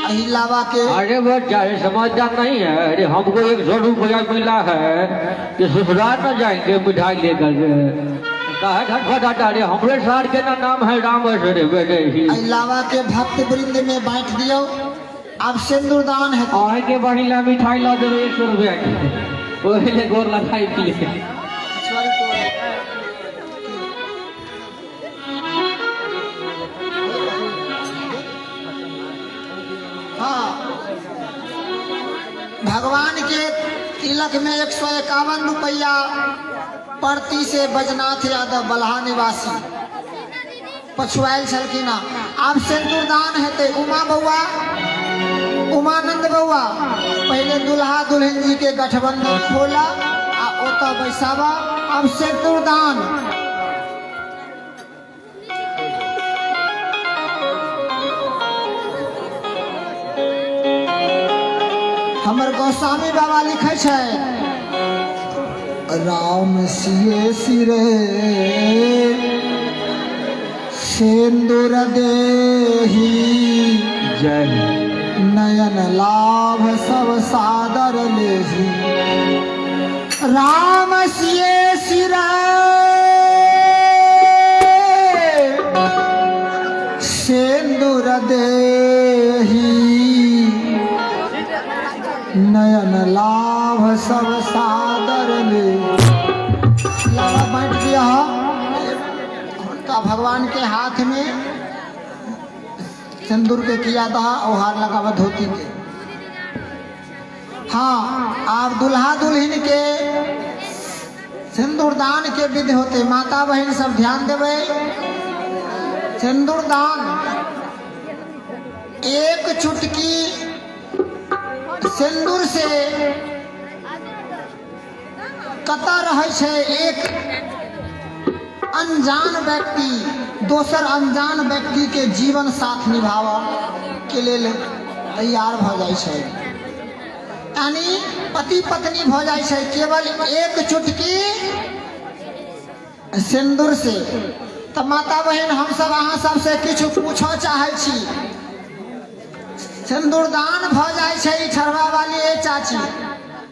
एहि लावा के। अरे बच्चा, ये समझदार नहीं है। अरे हमको 100 रुपया मिला है कि ससुराल न जाएंगे मिठाई लेकर के, काहे धड़फड़ाता? अरे हमरे सार के ना नाम है राम रे बेटे ही। एहि लावा के भक्त वृंद में बांट दियौ। आब सिंदूरदान है। अहीं के बहिन ला मिठाई ला देबै 100 रुपया के, ओहि ले गोर लगाई के। हाँ, भगवान के तिलक में 151 रुपया प्रति से बैजनाथ यादव बलहा निवासी पछुआल छलखिन। आब सिंदूरदान हेतै। उमा बौआ, उमानंद बौआ, पहले दुल्हा दुल्हन जी के गठबंधन खोला आ ओतऽ बैसाबा। आब सिंदूरदान। हमर गोस्वामी बाबा लिखै छै, राम सिए सिरे सिंदूर देही, जय, नयन लाभ सब सादर लेही। राम सिए सिरे सिंदूर देही, नयन लाभ सब सादर ले। लावा बांट दिया हुनका भगवान के हाथ में सिंदूर के किया दहा और हार लगावा धोती के। हाँ, आप दुल्हा दुल्हन के सिंदूरदान के विधि होते। माता बहन सब ध्यान देवे। सिंदूरदान एक चुटकी सिंदूर से कतऽ रहै छै एक अनजान व्यक्ति दोसर अनजान व्यक्ति के जीवन साथ निभाबऽ के लेल तैयार भऽ जाइ छै, यानी पति पत्नी भऽ जाइ छै केवल एक चुटकी सिंदूर से। तऽ माता बहिन, हमसब अहाँ सबसे किछु पूछऽ चाहै छी। सिंदूरदान भऽ जाइ छै ई छड़वा वाली, ए चाची,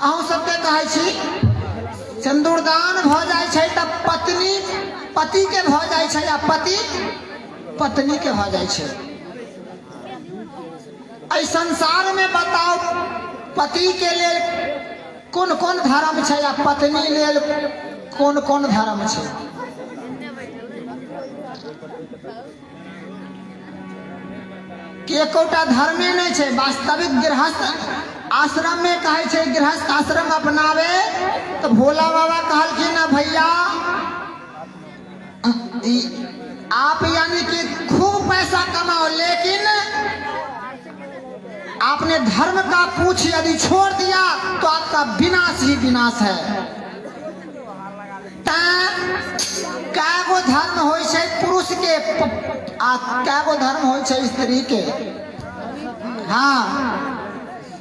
अहूँ सबके कहै छी, सिंदूरदान भऽ जाइ छै तऽ पत्नी पति के भऽ जाइ छै आ पति पत्नी के भऽ जाइ छै। एहि संसार में बताओ, पति के लेल कोन कोन धर्म छै आ पत्नी लेल कोन कोन धर्म छै? कि एकोटा धर्मे नहि छै। वास्तविक गृहस्थ आश्रम में कहै छै, गृहस्थ आश्रम अपनावे तऽ भोला बाबा कहलखिन ना, भैया, आप यानी कि खूब पैसा कमाओ, लेकिन आपने धर्म का पूछ यदि छोड़ दिया तो आपका विनाश ही विनाश है। तैं कएगो धर्म होइ छै पुरुष के आ कएगो धर्म होइ छै स्त्री के? हाँ।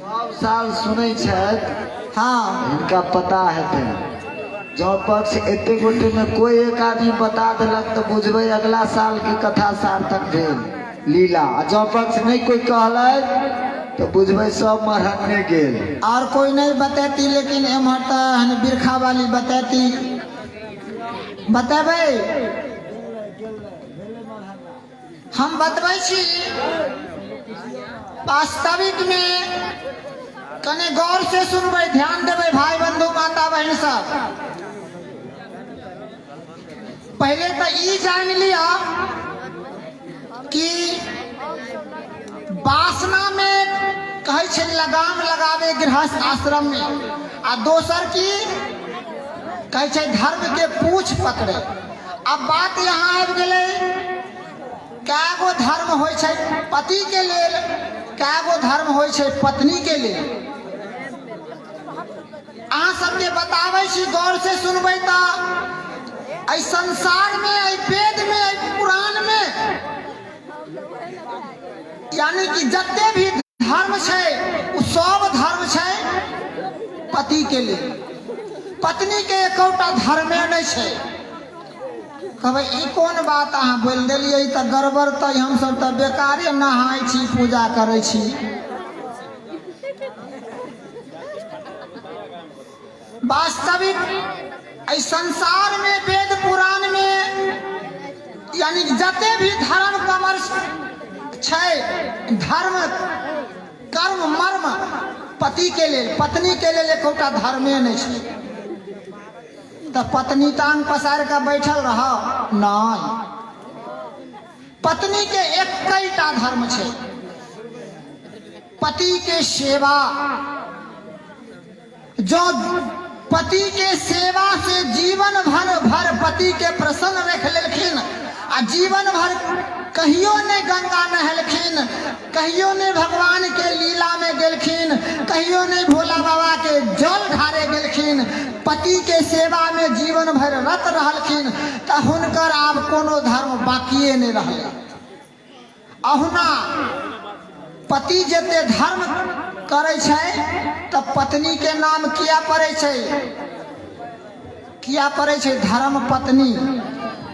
सब साल सुनै छथि। हिनका पता हेतै। जँ पक्ष एते गोटे में कोई एक आदमी बता देलक तऽ बुझबै अगला साल के कथा सार्थक भेल लीला, आ जँ पक्ष नहीं कोई कहलथि तऽ बुझबै सब मरहन्ने गेल। और कोई नहीं बतेती, लेकिन एम्हर तऽ हन बिरखा वाली बतेती। बतेबै? हम बतबै छी। वास्तविक में कने गौर से सुनबै, ध्यान देबै भाई बंधु, माता बहन सब। पहले तऽ ई जान लिया कि वासना में कहै छै लगाम लगावे गृहस्थ आश्रम में, आ दोसर की कहै छै धर्म के पूछ पकड़े। अब बात यहाँ आबि गेलै, कएगो धर्म होइ छै पति के लेल, कएगो धर्म होइ छै पत्नी के लेल? अहाँ सबके बताबै छी, गौर से सुनबै तऽ एहि संसार में, एहि वेद में, एहि पुराण में, यानी कि जते भी धर्म छै ओ सब धर्म छै पति के लेल। पत्नी के एकोटा धर्मे नहि छै। कहबै, ई कोन बात अहाँ बोलि देलियै? तऽ गड़बड़ तऽ हमसब तऽ बेकारे नहाय छी, पूजा करै छी। वास्तविक एहि संसार में वेद पुराण में यानी जते भी धर्म कमर छै, धर्म कर्म मर्म पति के लेल पत्नी के लेल एकोटा धर्मे नहि छै। तऽ पत्नी टांग पसारि कऽ बैठल रह नहि, पत्नी के एकटा धर्म छै, पति के सेवा। जो पति के सेवा से जीवन भर भर पति के प्रसन्न रख लेलखिन आ जीवन भर कहियो नहि गंगा नहेलखिन, कहियो नहि भगवान के लीला में गेलखिन, कहियो नहि भोला बाबा के जल ढारे गेलखिन, पति के सेवा में जीवन भर रत रहलखिन, तऽ हुनकर आब कोनो धर्म बाकिए नहि रहलै। अहुना पति जते धर्म करै छै तऽ पत्नी के नाम किया पड़ै छै? किया पड़ै छै धर्म पत्नी?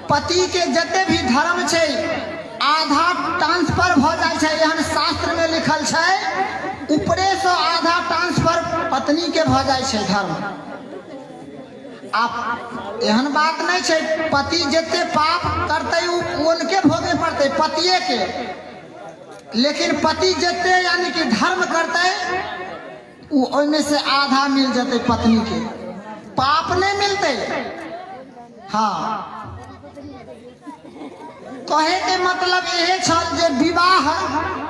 पति के जते भी धर्म छै आधा ट्रांसफर भऽ जाइ छै, एहन शास्त्र में लिखल छै, ऊपरे से आधा ट्रांसफर पत्नी के भऽ जाइ छै धर्म। आ एहन बात नहि छै, पति जते पाप करतै ओ उनके भोगे पड़तै पतिये के, लेकिन पति जते यानी कि धर्म करतै ओ ओहिमे से आधा मिल जेतै पत्नी के, पाप नहि मिलतै। हाँ, कहे के मतलब इहे छल जे विवाह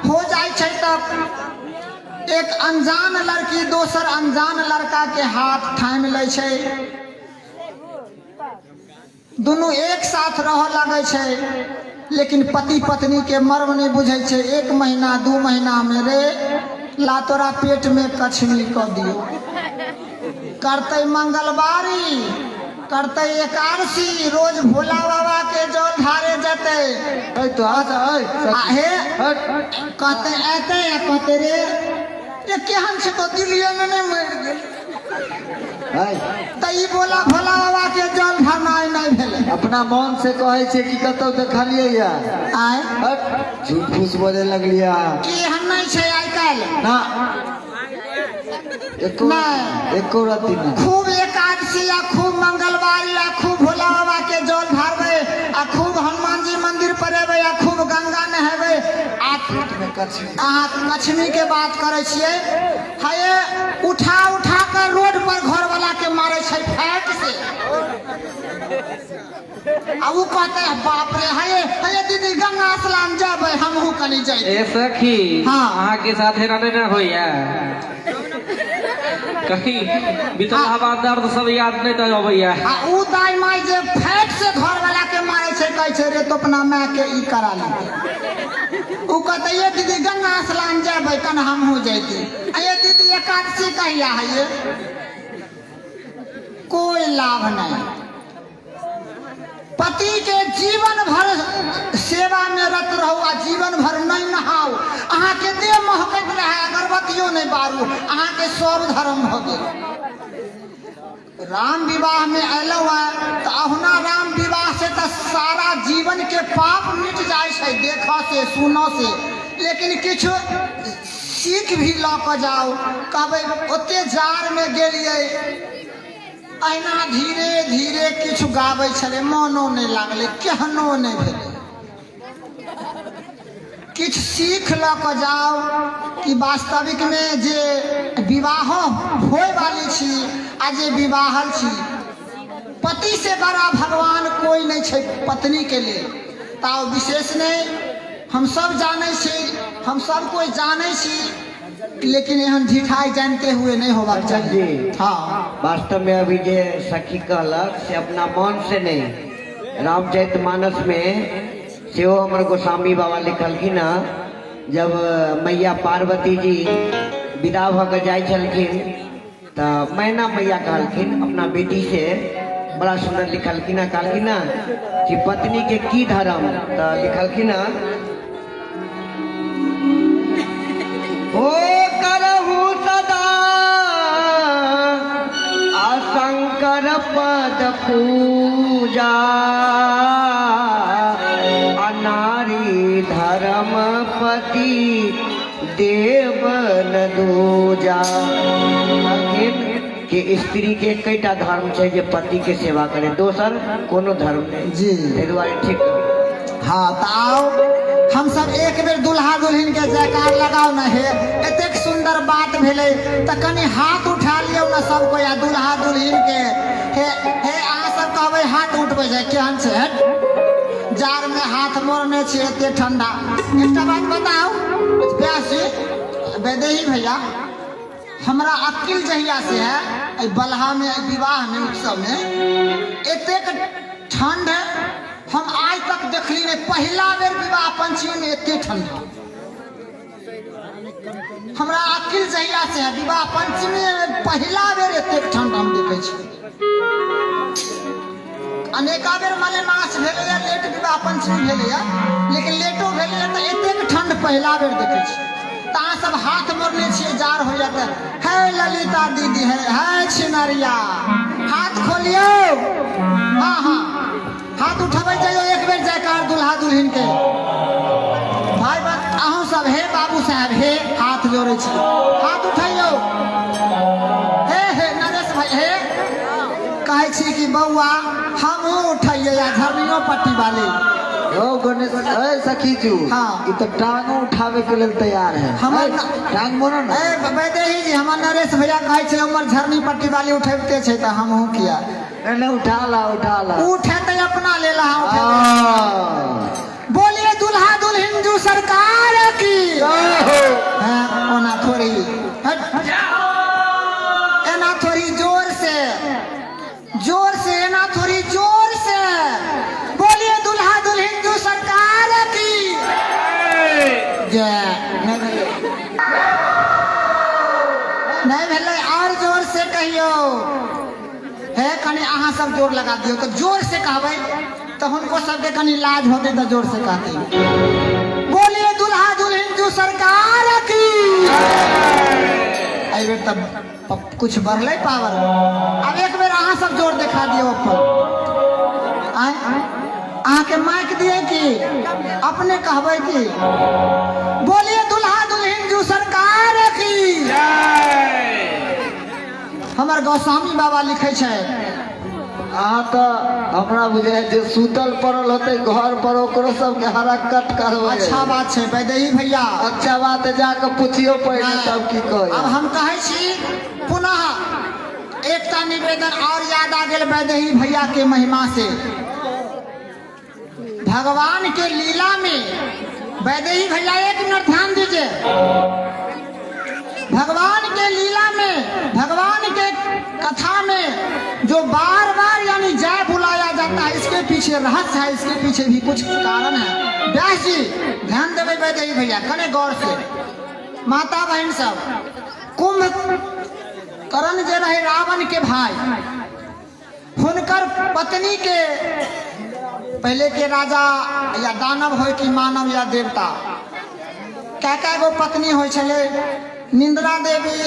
हो जाइ छै तऽ एक अनजान लड़की दोसर अनजान लड़का के हाथ थामि लै छै, दुनू एक साथ रहऽ लगै छै, लेकिन पति पत्नी के मर्म नहि बुझै छै। 1 महीना 2 महीना में रे ला तोरा पेट में कछमी कऽ दियौ, करतै मंगलवारी, करतै एकादशी, रोज भोला बाबा के जल ढारे जेतै। ऐ तो आ जा, ऐ, आ हे, हट। कहतै एतै आ कहतै रे ये केहन छै तो दिल्लीए में नहि मरि गेल। ऐ। तऽ ई बोला भोला बाबा के जल ढारनाइ नहि भेलै। अपना मन से कहै छै कि कतौ देखलियै या। आय। हट, झूठ फूस बजै लगलियै अहाँ। की एहन नहि छै आइ काल्हि? ना। एको नहि। एको रत्ती नहि। खूब एकादशी आ खूब मंगलवारी आ खूब भोला बाबा के जल ढारबै आ खूब हनुमान जी मंदिर पर एबै आ खूब गंगा नहेबै आ अहाँ लक्ष्मी के बात करै छियै, हे उठा उठा कऽ रोड पर घर वाला के मारै छै फैट से, आ उ कहतै बाप रे, हे हे दीदी गंगा स्नान जेबै हमहूँ कनि जइबै। ए सखी, हाँ। अहाँ के साथ एना नहि ने होइया? कहीं बीतल हवा दर्द सब याद नहि तऽ अबैया। आ उ दाइ माइ जे फैट से घर वाला के मारै छै, कहै छै रे तो अपना माय के ई करा ले। उ कहतै ये दीदी गंगा स्नान जेबै कन हमहूँ जैती, आ ये दीदी एकादशी कहिया है? ये कोई लाभ नहीं। पति के जीवन भर सेवा में रत रहू आ जीवन भर नहीं नहाओ, अहाँ के देह महकैत रहे, अगरबत्तियों नहीं बारू, अहाँ के सब धर्म भऽ गेल। राम विवाह में अयलहुँ हैं तऽ अहुना राम विवाह से तऽ सारा जीवन के पाप मिट जाइ छै, देखऽ से सुनऽ से, लेकिन किछु सीख भी लऽ कऽ जाउ। कहबै ओते जाड़ में गेलियै, अहिना धीरे धीरे किछु गाबै छलै, मोनो नहि लागलै, केहनो नहि भेलै। किछु सीख लऽ कऽ जाउ कि वास्तविक में जे विवाह होय वाली छी आ जे विवाहल छी, पति से बड़ा भगवान कोई नहीं छै पत्नी के लेल। ताओ विशेष नहीं, हम सब जानै छी, हम सब कोई जानै छी, लेकिन एहन ढिठाई जानते हुए नहीं होबाक चाही। जी। हाँ। वास्तव में अभी जे सखी कहलक से अपना मन से नहीं, रामचरित मानस में सेहो हमर गोस्वामी बाबा लिखलखिन हँ, जब मैया पार्वती जी विदा भऽ कऽ जाइ छलखिन तऽ मैना मैया कहलखिन अपना बेटी से, बड़ा सुंदर लिखलखिन हँ, कहलखिन हँ कि पत्नी के की धर्म, तऽ लिखलखिन हँ ओ करहु सदा शंकर पद पूजा, अनारी धर्म पति देव न दूजा। कहलखिन कि स्त्री के एकेटा धर्म छै जे पति के सेवा करे, दोसर कोनो धर्म नहि। जी। ताहि दुआरे ठीक। हाँ तऽ आउ हम सब एक बेर दुल्हा दुल्हिन के जयकार लगाउ न। हे एतेक सुंदर बात भेलै तऽ कनि हाथ उठा लियौ न सब कोइ आ दुल्हा दुल्हिन के। हे हे अहाँ सब कहबै हाथ उठबै छै, केहन छै? हट, जाड़ में हाथ मोड़ने छै एते ठंडा। एकटा बात बताउ व्यास जी, वैदेही भैया, हमरा अकिल जहिया से है एहि बलहा में, एहि विवाह में, उत्सव में एतेक ठंड हम आज तक देखली नहीं। पहिला बेर विवाह पंचमी में एते ठंडा हमरा अकिल जहिया से है, विवाह पंचमी में पहिला बेर एतेक ठंड हम देखै छी। अनेका बेर मलेमास भेलैया, लेट विवाह पंचमी भेलैया, लेकिन लेटो भेलैया तऽ एतेक ठंड पहिला बेर देखै छी। तऽ अहाँ सब हाथ मोड़ने छियै, जाड़ होइया तऽ। हे ललिता दीदी, हे हे छिनरिया, हाथ खोलियौ। हाँ हाँ, हाथ उठबै जइयौ। एक बेर जयकार दुल्हा दुल्हिन के। भाई बहन अहूँ सब, हे बाबू साहेब, हे हाथ जोड़ै छी, हाथ उठैयौ। हे हे नरेश भाई, हे कहै छी कि बौआ हमहूँ उठैयै आ झरनियो पट्टी वाली। यौ गणेश, ए सखी जू। हाँ। ई तऽ टांगो उठावे के लेल तैयार है। हमर टांग मोड़ो ना। ए वैदेही जी, हमर नरेश भैया कहै छै हमर झरनी पट्टी वाली उठैबते छै तऽ हमहूँ किया नहीं नहीं, उठा ला, उठा ला। उठेतै अपना लेला। उठेतै। हाँ। बोलिए दुल्हा दुल्हिन जू सरकार की। हाँ, ओना थोड़ी हट, एना थोड़ी, जोर से, जोर से, एना थोड़ी, जोर से बोलिए दुल्हा दुल्हिन जू सरकार की जय। नहीं भेलै, नहीं भेलै, और जोर से कहियौ। हे कनि अहाँ सब जोर लगा दियौ तऽ जोर से कहबै तऽ हुनको सबके कनि लाज होतै तऽ जोर से कहतै। बोलिए दुल्हा दुल्हिन जू सरकार की। एहि बेर तऽ कुछ बढ़लै पावर। आब एक बेर अहाँ सब जोर देखा दियौ अपन। आँय, अहाँके माइक दियै कि अपने कहबै कि? बोलिए दुल्हा दुल्हिन जू सरकार की। हमर गोस्वामी बाबा लिखै छै। अहाँ तऽ हमरा बुझाइ जे सुतल पड़ल होतै घर पर ओकरो सबके हरकत करबै। अच्छा बात छै वैदेही भैया। अच्छा बात है, जाके पुछियो पहिले तब की कहै। आब हम कहै छी पुनः एकटा निवेदन और याद आ गेल वैदेही भैया के महिमा से। भगवान के लीला में वैदेही भैया एक मिनट ध्यान दीजिए। भगवान के लीला में, भगवान के कथा में जो बार बार यानी जय बुलाया जाता है, इसके पीछे रहस्य है, इसके पीछे भी कुछ कारण है। व्यास जी ध्यान देवे वैदेही भैया कने गौर से। माता बहन सब, कुंभ करण जे रहे रावण के भाई, हुनकर पत्नी के पहले के राजा या दानव हो कि मानव या देवता, कै कै गो पत्नी होइ छलै। निंद्रा देवी,